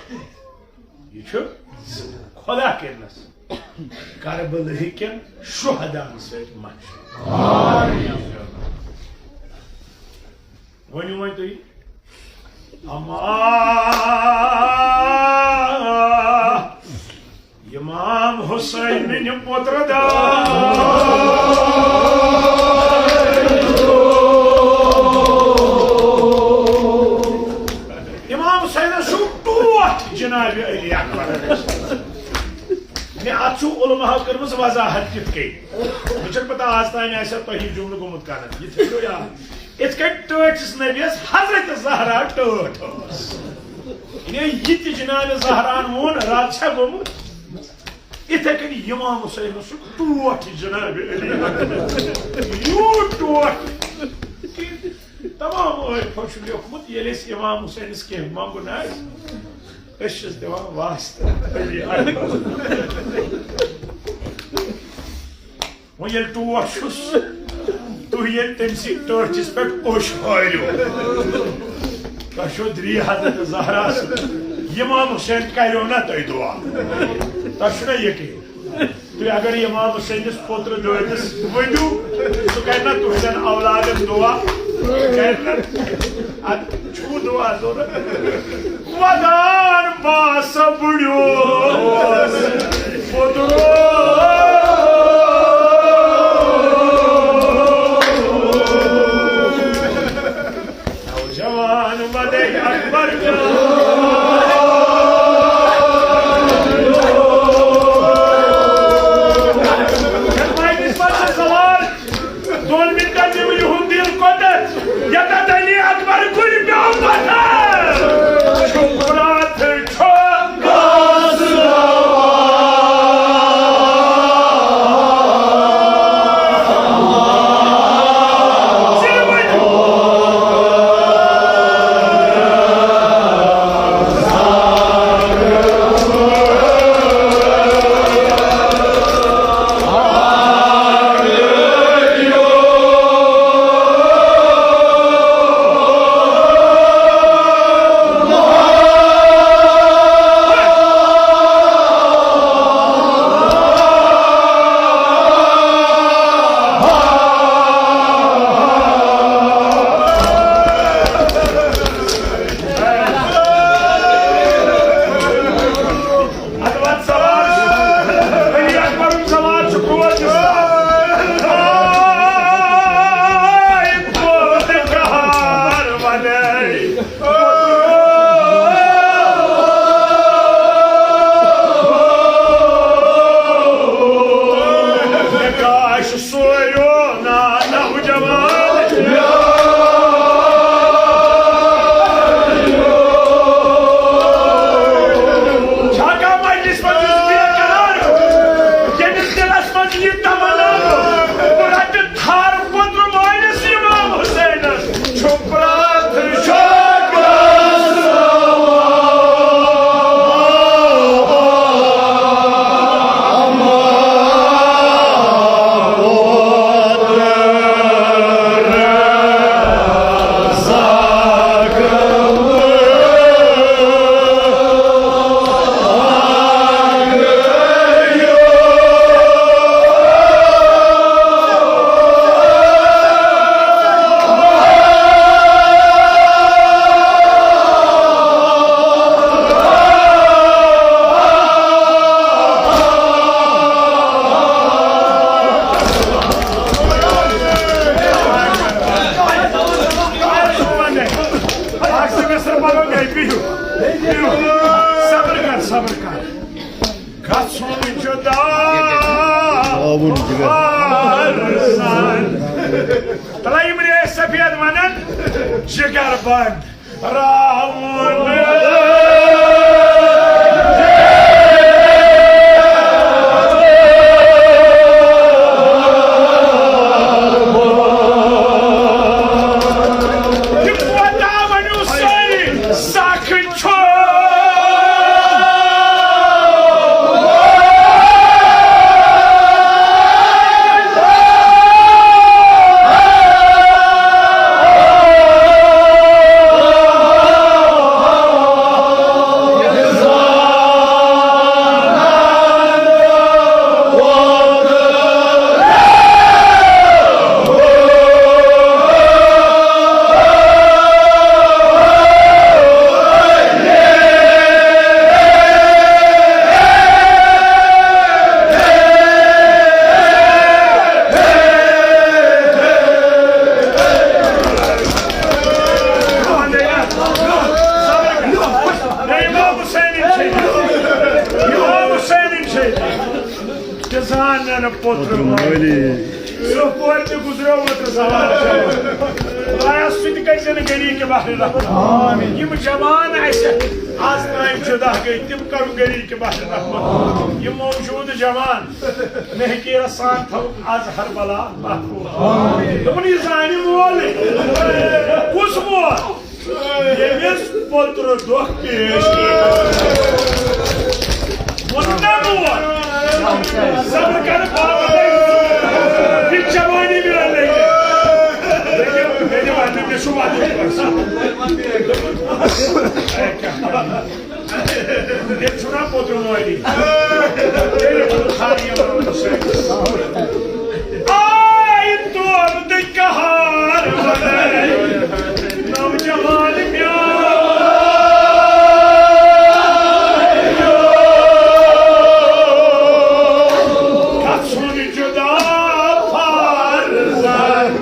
یہِ چھُ زِندٕ۔ خۄدا کٔرِنَس کربلہٕ کٮ۪ن شُہداہن سۭتۍ مشہوٗر۔ ؤنِو وۄنۍ تُہۍ۔ اما امام حسین پتر دار۔ امام حسینس چھُ ٹوٹھ جناب علی اکبر۔ مےٚ اتھ چھُ علماہو کٔرمٕژ وضاحت کِتھ کٔنۍ۔ مےٚ چھَنہٕ پتہ آز تام آسہِ ہا تۄہہِ یہِ جملہٕ گوٚمُت کنن۔ یہِ تھٲیِو یاد۔ یِتھ کٔنۍ ٹٲٹھِس نبیَس حضرت زہرا ٹٲٹھ ٲس۔ یعنی یہِ تہِ جناب زہران ووٚن، رد چھا گوٚمُت؟ یِتھے کٔنۍ امام حسینس چھُ ٹوٹھ جناب علی۔ یوٗت ٹوٹھ کہ تمام عٲرفو چھُ لیوٚکھمُت، ییٚلہِ أسۍ امام حسینس کینٛہہ منٛگُن آسہِ، أسۍ چھِس دِوان واسطہٕ علی اکبر۔ وۄنۍ ییٚلہِ ٹوٹھ چھُس، تُہۍ ییٚلہِ تٔمۍ سٕے ٹٲٹھِس پٮ۪ٹھ اوٚش ہٲرِو، تۄہہِ چھو درٛی حضرت زہرا سۭتۍ۔ امام حسین کریو نا تۄہہِ دُعا؟ تۄہہِ چھُ نا یقین؟ تُہۍ اگر امام حسینس پوٚتُر دٲدِس ؤنِو، سُہ کرِ نا تُہنٛدٮ۪ن اولادن دُعا؟ کرِ نا؟ ادٕ چھُو دُعا ضروٗرت؟ ودان باسا بُڑیوس پوٚتُر۔ نوجوان ودے اکبر۔ یتھ مجلس منٛز چھِ سوال۔ دۄن منٹن دِمہٕ یِہُنٛد دِل کوٚتتھ، ییٚتٮ۪تھ علی اکبر کُنہِ پیوٚو پتھر۔ چھُ پرٛاتھ چھُ ادٕ وۄنۍ سوال چھُ، علی اکبرُن سوال چھُ، کور چھُ؟ آے پوٚت قہار ونے۔ مےٚ کاش سوریو نا نوجوان۔ چھا کانٛہہ مجلس منٛز یُس بے قرار، ییٚمِس دِلس منٛز یہِ تمنا، بہٕ رٹہٕ تھر پوٚتُر مٲلِس امام حسینس، چھُ پرٛاتھ چھُ صبر کر، صبر کر۔ گژھُن جدا۔ تلہ یِم ریش سفید ونان جگر بند۔ راوُن۔ یہِ کوتاہ ؤنِو سٲری، سخ چھُ۔ پوتُر مٲلی۔ سُہ پورِ تہِ گُزریو اوترٕ زمانہٕ۔ خدایا، سُہ تہِ کٔرۍ زِ نہٕ غریٖب کہِ بحرِ رحمت۔ یِم جوان اَسہِ آز تام جُدا گٔے، تِم کَڑُن غریٖب کہِ بحرِ رحمت۔ یِم موجوٗد جوان نہکیرس سان تھاوُکھ از ہر بلا محفوظ۔ دوٚپُن، یہِ زانہِ مول کُس مول؟ ییٚمِس پوترٕ دۄہ پیش۔ ووٚن نا مول، صبر کر بابا، یہِ جوانی میلہِ۔ لیکن مےٚ دِ وَننہٕ، مےٚ چھُ وَنُن۔ تیٚلہِ چھُنہ پوٚتُن وٲری۔ تیٚلہِ چھُنہٕ خالی یِوان وٕچھنہٕ۔ آے دۄد قہار بنٲے نوجوان میون۔ گژھُن جدا فرضن۔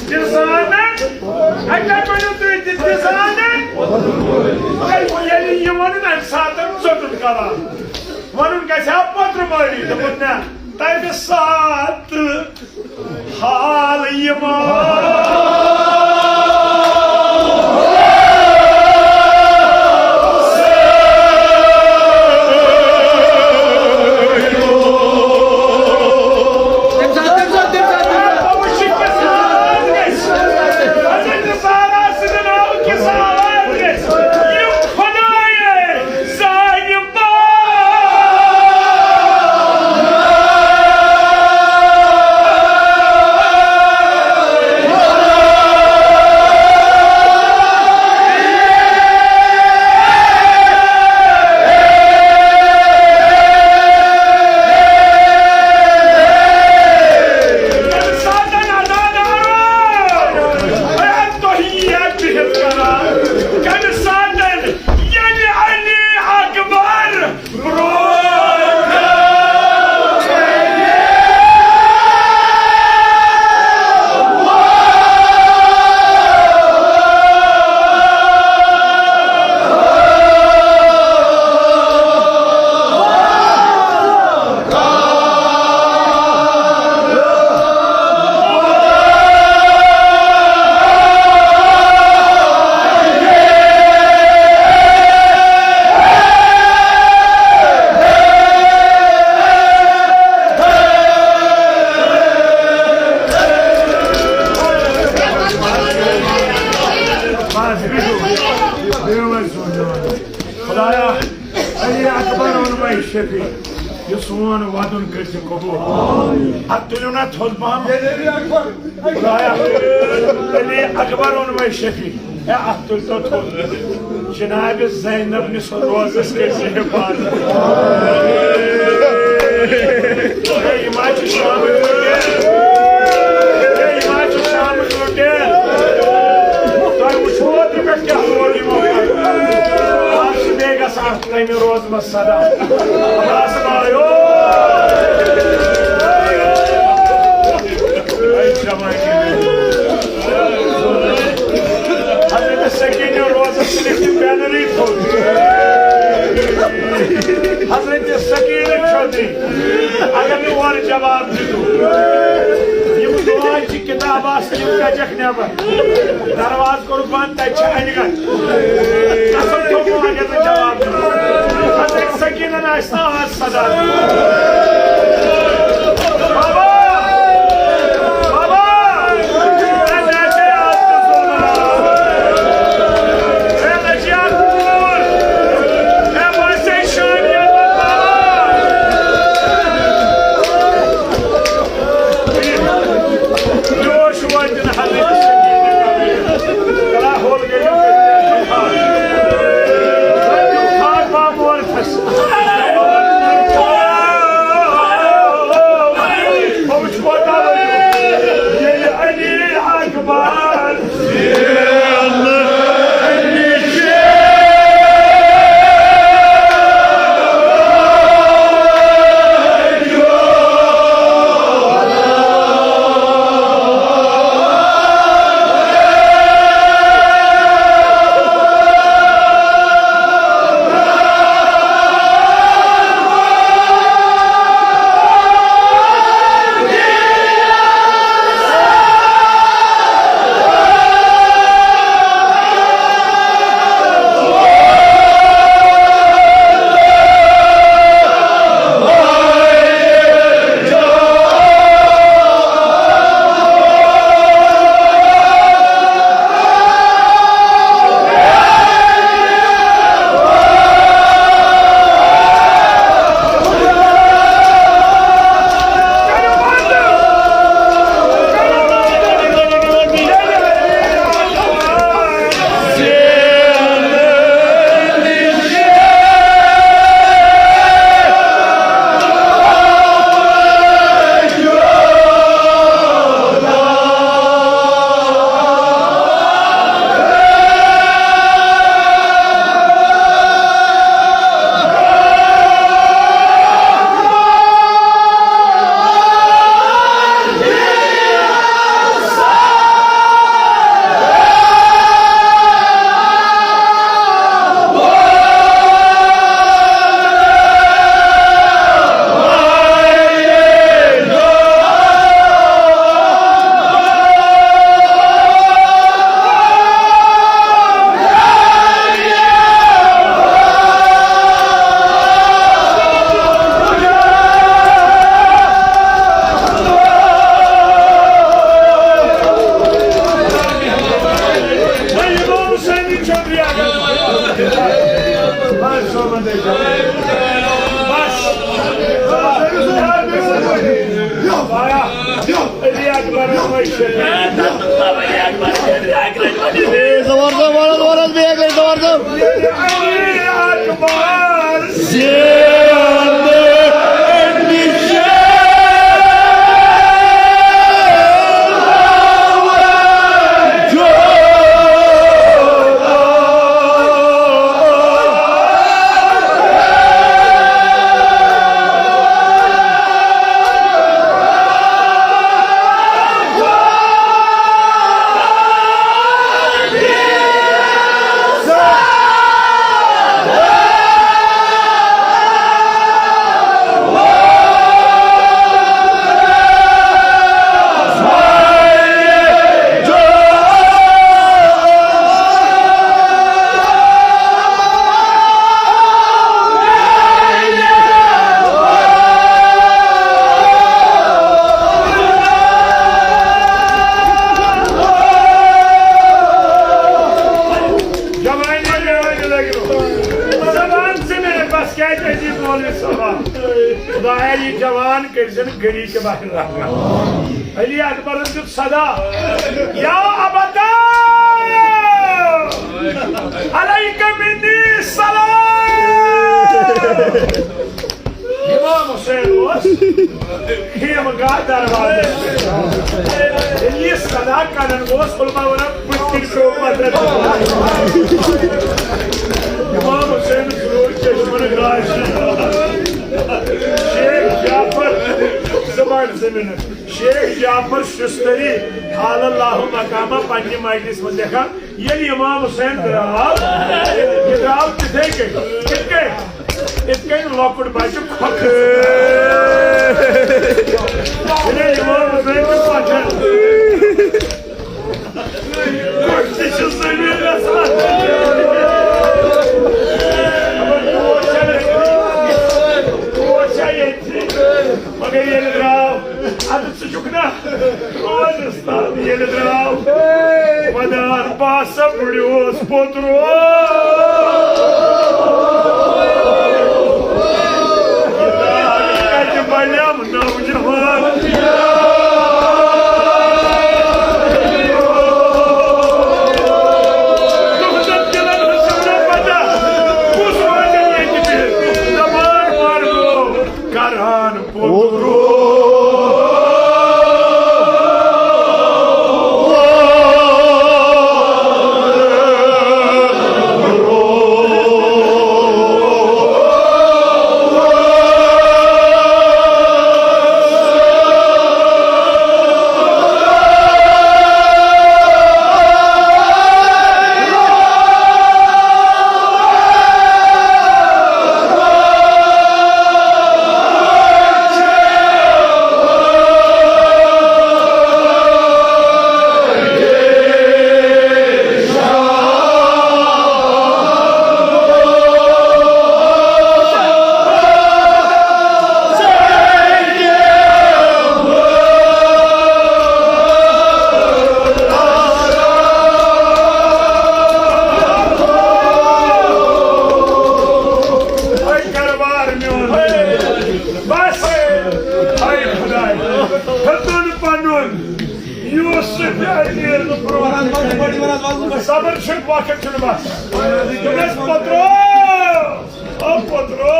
تہِ زانن، اَتہِ کَتہِ ؤنِو تُہۍ تہِ، تہِ زانن؟ ییٚلہِ یہِ وَنُن، اَمہِ ساتہٕ ژوٚٹُن کَران۔ وَنُن گژھِ ہا پوترٕ مٲلی، دوٚپُن، نہ، تَمہِ ساتہٕ حال یِوان۔ کمہِ ساتن ییٚلہِ علی اکبر خدایا، علی اکبر اونمے شفیع، یہِ سون ودُن کٔرۍ زِ قبول۔ اتھ تُلِو نا تھوٚد پہم۔ خدایا، علی اکبر اونمے شفیع۔ ہے، اتھ تُلۍ تو تھوٚد۔ جناب زینب نِس روزس کٔرۍ زِ حفاظت۔ ہے، یِم حظ چھِ شامٕکۍ لُٹیرٕ۔ ہے، یِم حظ چھِ شامٕکۍ لُٹیرٕ۔ تۄہہِ وٕچھوٕ اوترٕ پٮ۪ٹھ کیٛاہ روز یِمو کران۔ آز چھِ بیٚیہِ گژھان تَمہِ روزٕ منٛز صدا۔ خداس لایو۔ اے جوانی۔ حضرت سکینہ روزس صرف تِم بینرٕے تھوٚد۔ حضرت سکینہ چودھری، اگر نہٕ اورٕ جواب دِتو، یِم دُعاے چھِ کِتاب آسہٕ، یِم کَجَکھ نٮ۪بر۔ دروازٕ کوٚرُکھ بنٛد، تَتہِ چھِ اَنہِ گَٹھ۔ قسم کھیوٚمُت، اگر نہٕ جواب دِتو۔ حضرت سکینہ آسہِ نا آز صدا۔ بابا! بابا! اے، زبردست، زبردست، بیٚیہِ اَکہِ لَٹہِ زبردست۔ جوانی، جوانی لگیو۔ زبان سے میرے پاس کیا چاہیے مولوی صاحب؟ خدایا، یہ جوان کٔرۍ زن گلی کے باہر۔ علی اکبرن دیُت صدا، یا ابتا علیک منی السلام۔ امام حسین اوس خیمہٕ گاہ دروازس پٮ۪ٹھ۔ ییٚلہِ یہِ صدا کران اوس، علماء ونان، بٕتھِ کِنۍ پیوٚو پتہٕ۔ امام حسین روٗد چشمن گاش۔ شیخ جعفر، زبان زمین۔ شیخ جعفر شستری، عالی اللہ مقامہ، پننہِ مجلس منٛز لیکھان، ییٚلہِ امام حسین درٛاو، یہِ درٛاو تِتھے کٔنۍ۔ کِتھ کٔنۍ؟ یِتھ کٔنۍ لۄکُٹ بچہِ کھۄکھٕ۔ ییٚلہِ امام حسین چھُ پَتھر، کُٹھۍ تہِ چھِ زٔمیٖنَس منٛز۔ مگر ییٚلہِ درٛاو، اَدٕ ژٕ چھُکھ نا روزستان ییٚلہِ درٛاو۔ ودان باسا بُڑیوس پوٚترو۔ کتہِ بنیٛم نوجوان۔ تُہنٛدٮ۪ن دِلن ہٕنٛز چھَم نہ پتہ، کُس روزِ ییٚتہِ بِہِتھ۔ دپان مر گوٚو۔ کران پوٚتُر۔ اے دربار میون، بس، اے خداے، ہیوٚتُن پنُن یوسف اے نیرنہٕ برونٛہہ۔ صبر چھُ، وقت چھُنہٕ بس۔ دوٚپمَس، پوٚترو، او پوٚترو۔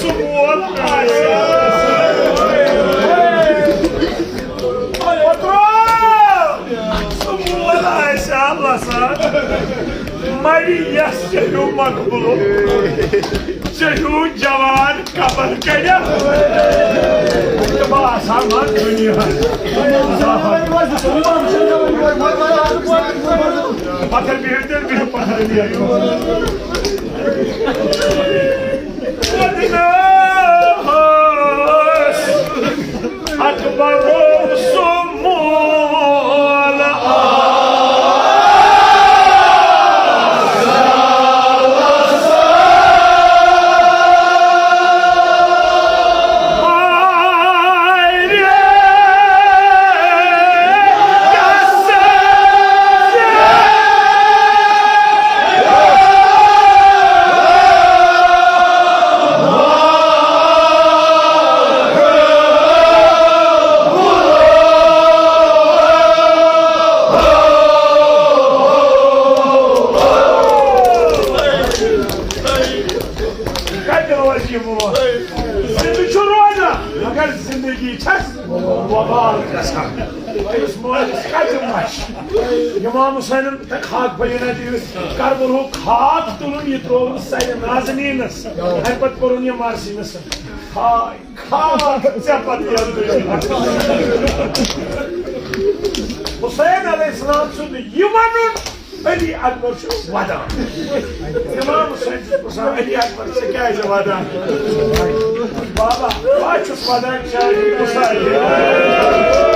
سُہ مول آسہِ۔ پوٚترو! سُہ مول آسہِ اللہ سان۔ مَرِ یَس ژےٚ ہیوٗ مقبوٗل۔ ژےٚ ہیوٗ جوان قبر کٔرِتھ۔ تہٕ بہٕ آسہٕ ہا وۄنۍ دُنیا۔ پتھر بِہِو تیٚلہِ، بِہِو پتھر بِہِو۔ اکبر سُہ مول گژھان۔ أمِس مٲلِس کَتہِ مَچھ؟ اِمام حُسینَن تہٕ خاک پھٔلۍ نہ دِیُس۔ کربلہُک خاک تُلُن، یہِ ترٛووُن سَرِ نازنیٖنَس۔ اَمہِ پَتہٕ پوٚرُن یہِ مرثی نہٕ سا۔ ہاے، خاک ژےٚ پَتہٕ یَتھ دُنیاہَس۔ حُسین علیہ السلام سُنٛد یہِ وَنُن، علی اکبر چھُ ودان۔ اِمام حُسین چھُ پرٛژھان، علی اکبر، ژٕ کیٛازِ ودان؟ بابا، بہٕ چھُس ودان چانہِ غُصہٕ۔